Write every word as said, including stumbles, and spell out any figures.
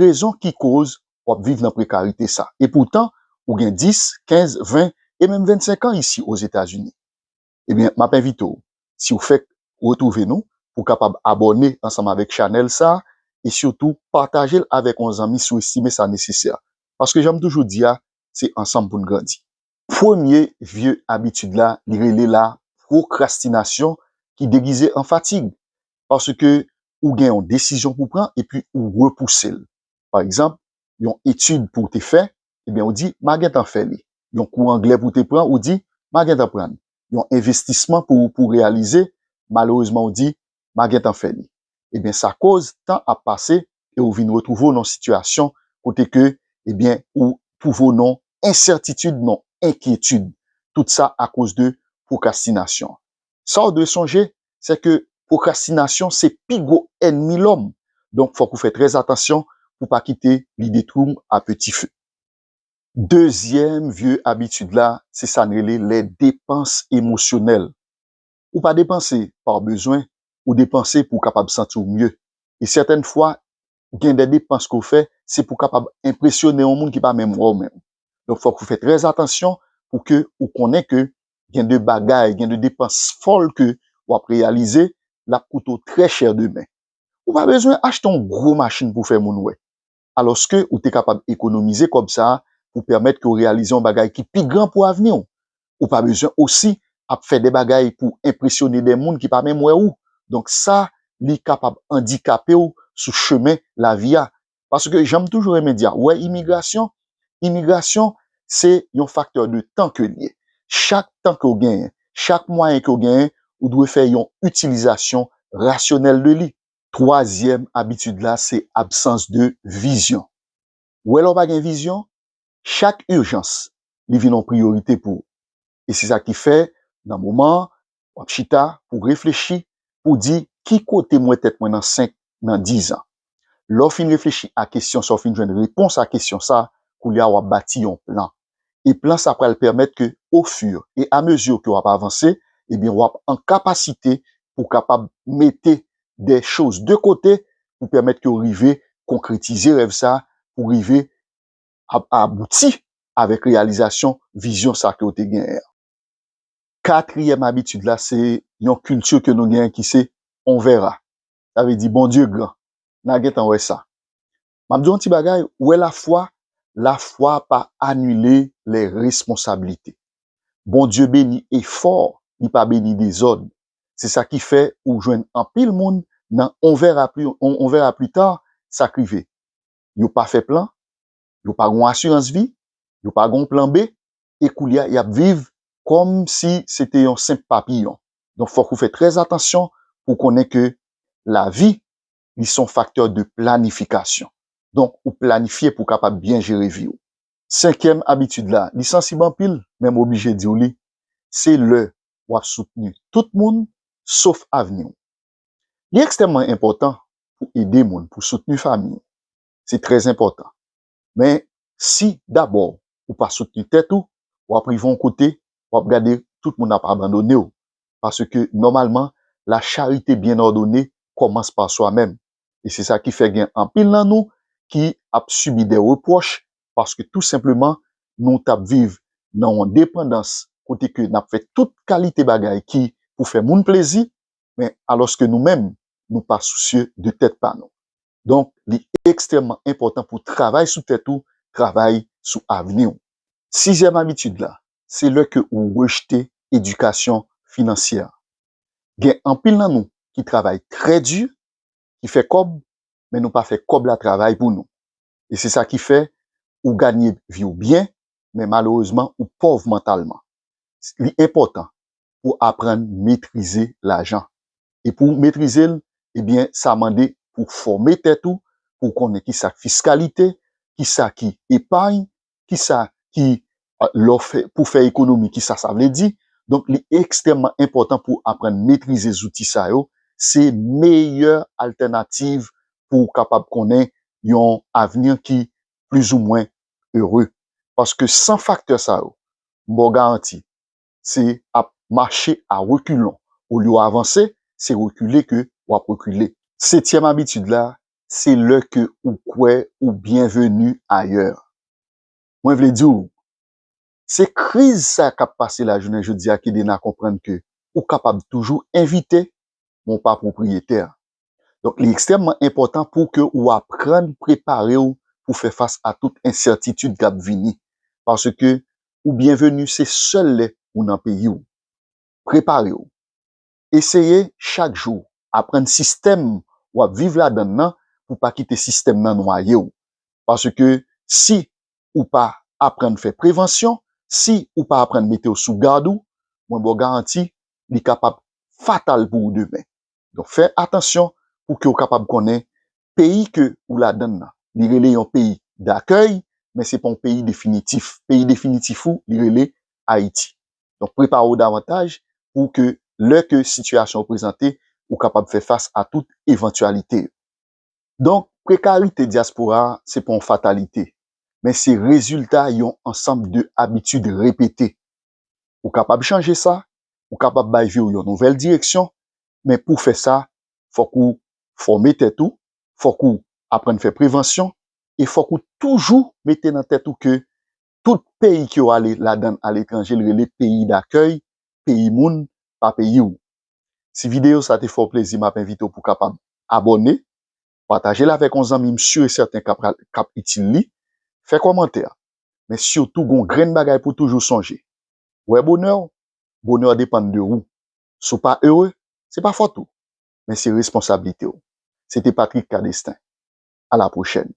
rezon ki koz w ap viv nan prekarite sa. E poutan, ou gen dis, kenz, ven, e menm vennsenk an isi Ozetazini. Ebyen, m ap envite w, si w fèk retwouve nou, pou w kapab abòne ansanm avèk chanèl sa, e sitou pataje l avèk yon zanmi si w estime sa nesesè. Paske jan m toujou di a, se ansanm pou n grandi. Premye vye abitid la, li rele la pwokrastinasyon ki degize an fatig. Paske ou gen yon desizyon pou pran epi ou repouse l. Pa egzanp, yon etid pou w te fè, ebyen ou di, "M a gentan fè li." Yon kou anglè pou w te pran, ou di, "M a gentan pran l." Yon envestisman pou, pou w reyalize, malerezman ou di, "M a gentan fè li." Ebyen sa koz tan ap pase e ou vin retwouve w nan yon sitiyasyon kote ke, ebyen, ou twouve w nan ensètitid, nan enkyetid. Tout sa akoz de pwokrastinasyon. Sa w dwe sonje, se ke pwokrastinasyon se pi gwo ènmi lòm. Donk, fòk ou fè trè atansyon pou pa kite li detwi w a peti fe. Dezyèm vye abitid la, se sa n rele les dépenses émotionnelles. Ou pa depanse pa bezwen, ou depanse pou w kapab santi w mye. E sètèn fwa, gen de depans ke w fè, se pou w kapab enpresyone yon moun ki pa menm wè w menm. Donk, fòk ou fè trè atansyon pou ke ou konnen ke gen de bagay, gen de depans fòl ke w ap reyalize, l ap koute w trè chè demen. Ou pa bezwen achte yon gwo machin pou fè moun wè. Alòske ou te kapab ekonomize kòb sa a pou pèmèt ke w reyalize yon bagay ki pi gran pou avni w. Ou pa bezwen osi ap fè de bagay pou enpresyone de moun ki pa menm wè ou. Donk sa, li kapab andikape w sou chemen lavi a. Paske jan m toujou renmen di a, ou wè imigrasyon, imigrasyon se yon faktè de tan ke l ye. Chak tan ke w genyen, chak mwayen ke w genyen, ou dwe fè yon itilizasyon rasyonèl de li. Twazyèm abitid la, se absans de vizyon. Ou wè lè w pa gen vizyon, chak ijans, li vin yon priyorite pou ou. E se sa ki fè, nan moman an, w ap chita pou w reflechi, pou w di, "Ki kote m wè tèt mwen nan senk, nan diz an?" Lè w fin reflechi a kesyon sa, w fin jwenn repons a kesyon sa, koulye a w ap bati yon plan. E plan sa pral pèmèt ke, au fur et à mesure ke w ap avanse, ebyen, w ap an kapasite pou w kapab mete de choz de kote pou pèmèt ke w rive konkretize rèv sa, pou w rive ab-, abouti avèk reyalizasyon vizyon sa ke w te genyen an. Katriyèm abitid la, se yon kilti ke nou genyen ki se on verra. Sa vle di Bondye gran. N a gentan wè sa. M ap di yon ti bagay, ou wè lafwa, lafwa pa anile les responsabilités. Bondye beni efò, li pa beni dezòd. Se sa ki fè ou jwenn anpil moun nan on verra pli, on, on verra pli ta, sa k rive. Yo pa fè plan, yo pa gon asirans vi, yo pa gon plan B, e koulye a y ap viv kòm si se te yon senp papiyon. Donk, fòk ou fè trè atansyon pou konnen ke lavi, li se yon faktè de planifikasyon. Donk, ou planifye pou w kapab byen jere vi w. Senkyèm abitid la, li sansib anpil, men m oblije di w li, se lè w ap soutni tout moun, sof avni w. Li ekstrèmman enpòtan pou ede moun, pou soutni fanmi w. Se trè enpòtan. Men, si dabò ou pa soutni tèt ou, w ap rive yon kote, w ap gade tout moun ap abandone w. Paske, nòmalman, la charité bien ordonnée commence par soi-même. E se sa ki fè gen anpil nan nou ki ap sibi de repwòch, paske tou senpleman, nou t ap viv nan yon depandans kote ke n ap fè tout kalite bagay ki pou fè moun plezi, men alòske nou menm, nou pa sousye de tèt pa nou. Donk, li ekstrèmman enpòtan pou w travay sou tèt ou, travay sou avni w. Sizyèm abitid la, se lè ke ou rejte edikasyon finansyè. Gen anpil nan nou ki travay trè di, ki fè kòb, men nou pa fè kòb la travay pou nou. E se sa ki fè ou ganye vi w byen, men malerezman ou pòv mantalman. Li enpòtan pou w aprann metrize lajan. E pou w metrize l, ebyen, sa mande pou w fòme tèt ou, pou w konnen kisa k fiskalite, kisa ki epay, kisa ki, a, lè w fè, pou fè ekonomi, kisa sa vle di. Donk, li ekstrèmman enpòtan pou w aprann metrize zouti sa yo. Se meyè altènativ pou w kapab konnen yon avni ki plizoumwen ere. Paske san faktè sa yo, m ba w garanti, se ap mache a rekilon. Olye w avanse, se rekile ke w ap rekile. Setyèm abitid la, se lè ke ou kwè ou byenveni ayè. Mwen vle di w, se kriz sa k ap pase la jounen jodi a ki ede n a konprann ke ou kapab toujou envite, men w pa pwopriyetè. Donk, li ekstrèmman enpòtan pou ke ou aprann prepare w pou fè fas a tout ensètitid k ap vini. Paske ou byenveni se sèl lè ou nan peyi w. Prepare w. Eseye chak jou aprann sistèm w ap viv ladan l nan pou pa kite sistèm nan nwaye w. Paske si ou pa aprann fè prevansyon, si ou pa aprann mete w sou gad ou, mwen ba w garanti, li kapab fatal pou ou demen. Donk, fè atansyon pou ke w kapab konnen peyi ke ou ladan l nan. Li rele yon peyi dakèy, men se pa yon peyi definitif. Peyi definitif ou, li rele Ayiti. Donk, prepare w davantaj pou ke lè ke sitiyasyon yo prezante, ou kapab fè fas a tout evantyalite yo. Donk, prekarite dyaspora a, se pa yon fatalite, men se rezilta yon ansanm de abitid repete. Ou kapab chanje sa, ou kapab bay vi w yon nouvèl direksyon, men pou fè sa, fòk ou fòme tèt ou, fòk ou aprann fè prevansyon, e fòk ou toujou mete nan tèt ou ke tout peyi ke w ale ladan l aletranje, l rele peyi dakèy, peyi moun, pa peyi w. Si videyo sa te fè w plezi, m ap envite w pou w kapab abòne, pataje l avèk yon zanmi m si e sèten k ap, k ap itil li, fè kòmantè. Men sitou, gon grenn bagay pou toujou sonje. Wè bonè w, bonè w depann de ou. Si w pa ere, se pa fòt ou, men se responsablite w. Se te Patrick Cadestin. A la pwochèn.